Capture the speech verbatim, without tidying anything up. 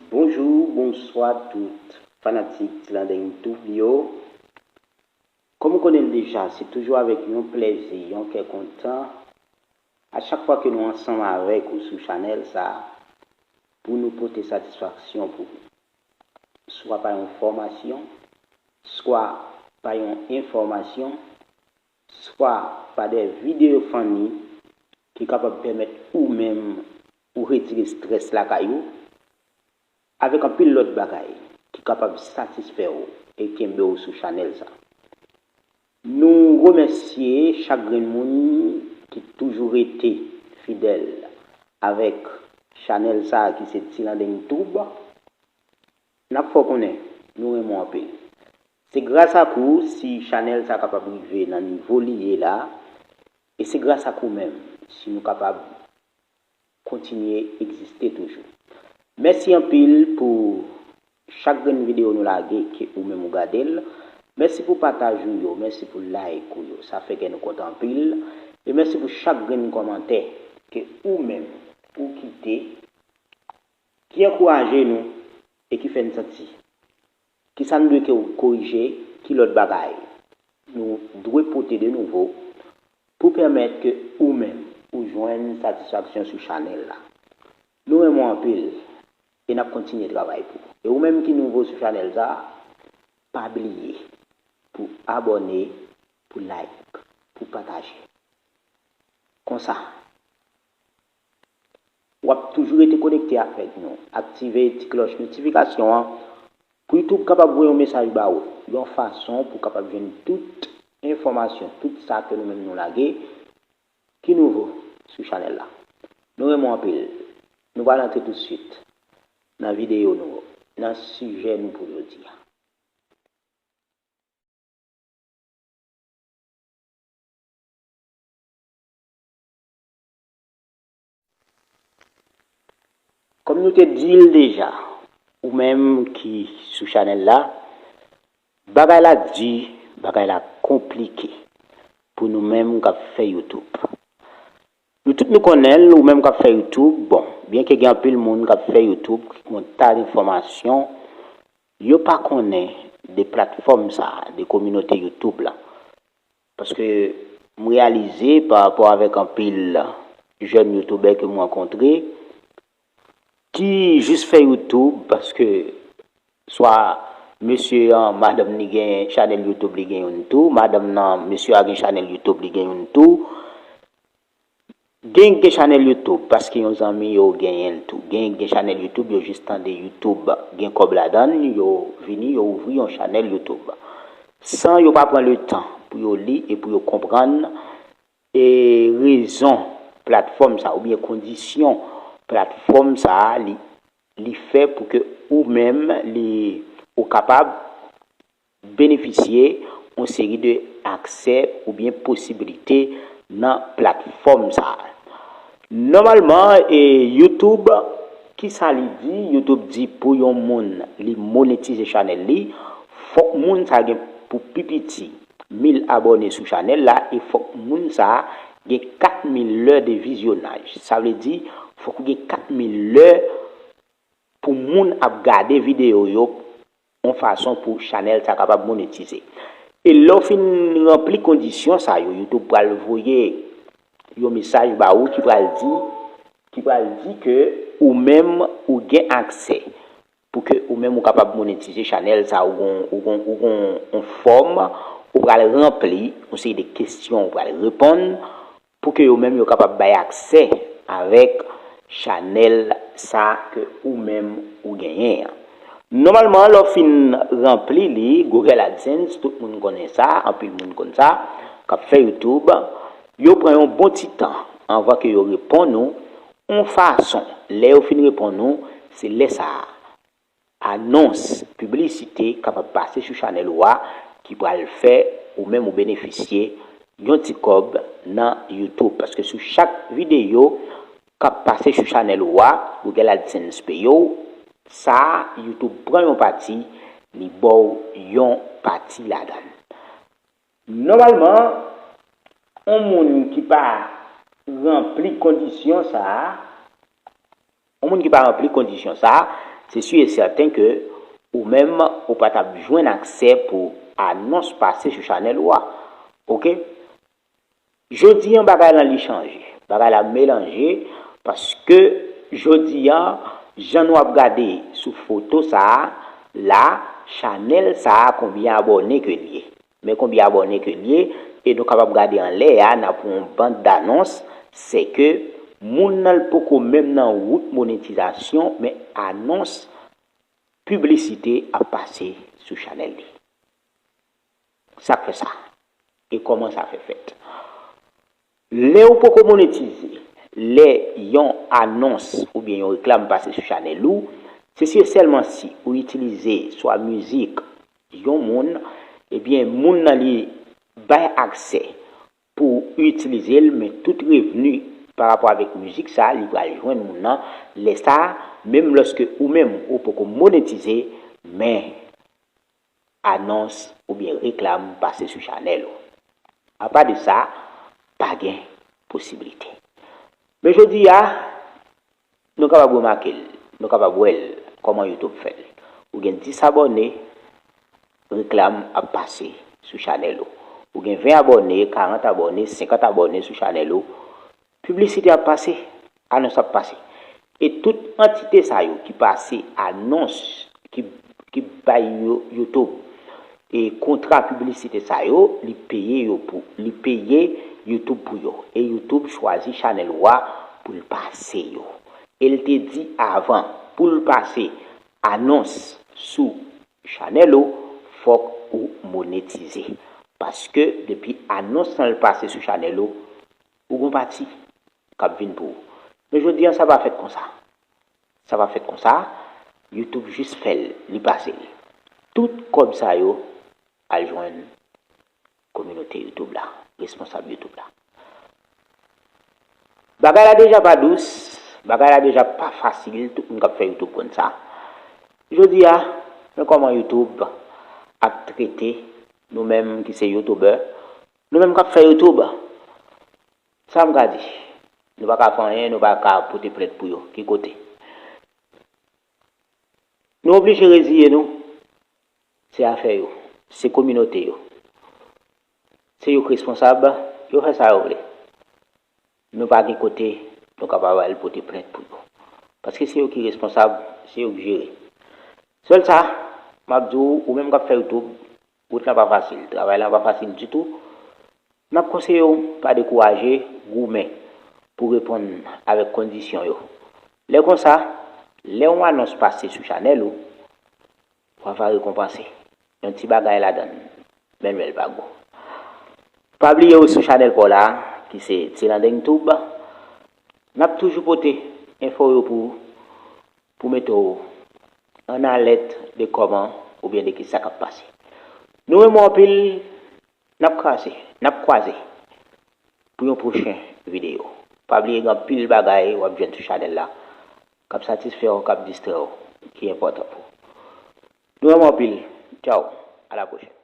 Bonjou, bonswa tout fanatik Ti Landeng Tube yo. Kòm ou konnen l deja, se toujou avèk yon plèzi, yon kè kontan, a chak fwa ke nou ansanm avèk ou sou chanèl sa a, pou nou pote satisfaksyon pou ou. Swa pa yon fòmasyon, swa pa yon enfòmasyon, swa pa de videyo funny ki kapab pèmèt ou menm ou retire strès lakay ou, avèk anpil lòt bagay ki kapab satisfè w e kenbe w sou chanèl sa. Nou remèsye chak grenn moun ki toujou rete fidèl avèk chanèl sa ki se Ti Landeng Tube. N ap fè w konnen nou renmen w anpil. Se gras ak ou si chanèl sa kapab rive nan nivo li ye la, e se gras ak ou menm si nou kapab kontinye egziste toujou. Mèsi anpil pou chak grenn videyo nou lage ke ou menm ou gade l. Mèsi pou pataj ou yo, mèsi pou like ou yo. Sa fè kè nou kontan anpil. E mèsi pou chak grenn kòmantè ke ou menm ou kite, ki ankouraje nou e ki fè n santi kisa n dwe ke korije, ki lòt bagay nou dwe pote de nouvo pou pèmèt ke ou menm ou jwenn satisfaksyon sou chanèl la. Nou renmen w anpil e n ap kontinye travay pou ou. E ou menm ki nouvo sou chanèl sa, pa bliye pou abòne, pou like, pou pataje. Konsa, w ap toujou rete konekte avèk nou. Aktive ti klòch notifikasyon an pou YouTube kapab voye yon mesaj ba ou, yon fason pou w kapab jwenn tout enfòmasyon, tout sa ke nou menm nou lage, ki nouvo sou chanèl la. Nou renmen w anpil. Nou pral antre tousuit nan videyo nou, nan sijè nou pou jodi a. Kòm nou te di l deja, ou menm ki sou chanèl la, bagay la di, bagay la konplike pou nou menm k ap fè YouTube. Nou tout nou konnen l, ou menm k ap fè YouTube, bon, byenke gen anpil moun k ap fè YouTube, ki gen yon ta enfòmasyon, yo pa konnen de platfòm sa, de kominote YouTube la. Paske m reyalize pa rapò avèk anpil jèn youtubè ke m rankontre, ki jis fè YouTube paske swa mesye an, madanm li gen chanèl YouTube, li gen youn tou, madanm nan, mesye a gen chanèl YouTube, li gen youn tou. Gen gen chanèl YouTube paske yon zanmi yo genyen l tou. Gen gen chanèl YouTube, yo jis tande YouTube gen kòb ladan l, yo vini, yo ouvri yon chanèl YouTube. San yo pa pran letan pou yo li e pou yo konprann e rezon platfòm sa oubyen kondisyon platfòm sa li, li fè pou ke ou menm li, ou kapab benefisye yon seri de aksè oubyen posibilite nan platfòm sa. Nòmalman, e, YouTube, kisa li di? YouTube di pou yon moun li monetize chanèl li, fòk moun sa gen pou pi piti mil abòne sou chanèl la e fòk moun sa gen kat mil lè de vizyonaj. Sa vle di, fòk ou gen kat mil lè pou moun ap gade videyo yo yon fason pou chanèl sa kapab monetize. E lè w fin ranpli kondisyon sa yo, YouTube pral voye yon mesaj ba ou ki pral di, ki pral di ke ou menm ou gen aksè pou ke ou menm ou kapab monetize chanèl sa, ou gon, ou gon, ou gon yon fòm ou pral ranpli, yon seri de kesyon ou pral reponn, pou ke yo menm yo kapab bay aksè avèk chanèl sa ke ou menm ou genyen an. Nòmalman, lè w fin ranpli li, Google AdSense, tout moun konnen sa, anpil moun konn sa, k ap fè YouTube, yo pran yon bon ti tan anvan ke yo reponn ou, yon fason, lè yo fin reponn ou, se lè sa a, anons, piblisite kapab pase sou chanèl ou a ki pral fè ou menm ou benefisye yon ti kòb nan YouTube. Paske sou chak videyo k ap pase sou chanèl ou a, Google AdSense peye w, sa a, YouTube pran yon pati, li ba w yon pati ladan l. Nòmalman, yon moun ki pa ranpli kondisyon sa a, yon moun ki pa ranpli kondisyon sa a, Se si e sèten ke ou menm ou pa t ap jwenn aksè pou anons pase sou chanèl ou a. Oke? Jodi an, bagay lan li chanje. Bagay la melanje, paske jodi an, jan nou ap gade sou foto sa a, la, chanèl sa a, konbyen abòne ke l ye. Men konbyen abòne ke l ye, e nou kapab gade anlè a, n ap wè yon band danons, se ke moun nan l poko menm nan wout monetizasyon, men anons piblisite ap pase sou chanèl li. Sa k fè sa? E kòman sa fè fèt? Lè ou poko monetize, lè yon anons oubyen yon reklam pase sou chanèl ou, se si e sèlman si ou itilize swa mizik yon moun, ebyen, moun nan li bay aksè pou ou itilize l, men tout revni pa rapò avèk mizik sa a, li pral jwenn moun nan. Lè sa a, menm lòske ou menm ou poko monetize, men anons oubyen reklam pase sou chanèl ou. Apa de sa, pa gen posiblite. Men jodi a, nou kapab remake l, nou kapab wè l, kòman YouTube fè l. Ou gen dis abòne, reklam ap pase sou chanèl ou. Ou gen ven abòne, karant abòne, senkant abòne sou chanèl ou. Piblisite ap pase, anons ap pase. E tout antite sa yo ki pase anons, ki, ki bay yo, YouTube, e kontra piblisite sa yo, li peye yo pou, li peye YouTube pou yo. E YouTube chwazi chanèl ou a pou l pase yo. E l te di avan, pou l pase anons sou chanèl ou, fòk ou monetize. Paske depi anons lan l pase sou chanèl ou, ou gon pati k ap vin pou ou. Men jodi an, sa pa fèt konsa. Sa pa fèt konsa. YouTube jis fè l, li pase l. Tout kòb sa yo al jwenn kominote YouTube la, responsab YouTube la. Bagay la deja pa dous, bagay la deja pa fasil, tout moun k ap fè YouTube konn sa. Jodi a, men kòman YouTube ap trete nou menm ki se youtubè, nou menm k ap fè YouTube. Sa m ka di? Nou pa ka fè anyen, nou pa ka pote plent pou yo. Ki kote? Nou oblije reziye nou. Se afè yo. Se kominote yo. Se yo k responsab. Yo fè sa yo vle. Nou pa gen kote nou kapab al pote plent pou yo. Paske se yo ki responsab, se yo k jere. Sèl sa, m ap di w, ou menm k ap fè YouTube, wout lan pa fasil, travay lan pa fasil ditou. M ap konseye w pa dekouraje, goumen pou reponn avèk kondisyon yo. Lè konsa, lè yon anons pase sou chanèl ou, w ava rekonpanse. Yon ti bagay ladan l, menm lè l pa gwo. Pa bliye w sou chanèl pa w la, ki se Ti Landeng Tube. N ap toujou pote enfo yo pou ou, pou mete w an alèt de kòman oubyen de kisa k ap pase. Nou renmen w anpil, n ap kraze, n ap kwaze pou yon pwochen videyo. Pa bliye gen anpil bagay w ap jwenn sou chanèl la k ap satisfè w, k ap distrè w, ki enpòtan pou ou. Nou renmen w anpil. Tchaw. A la pwochèn.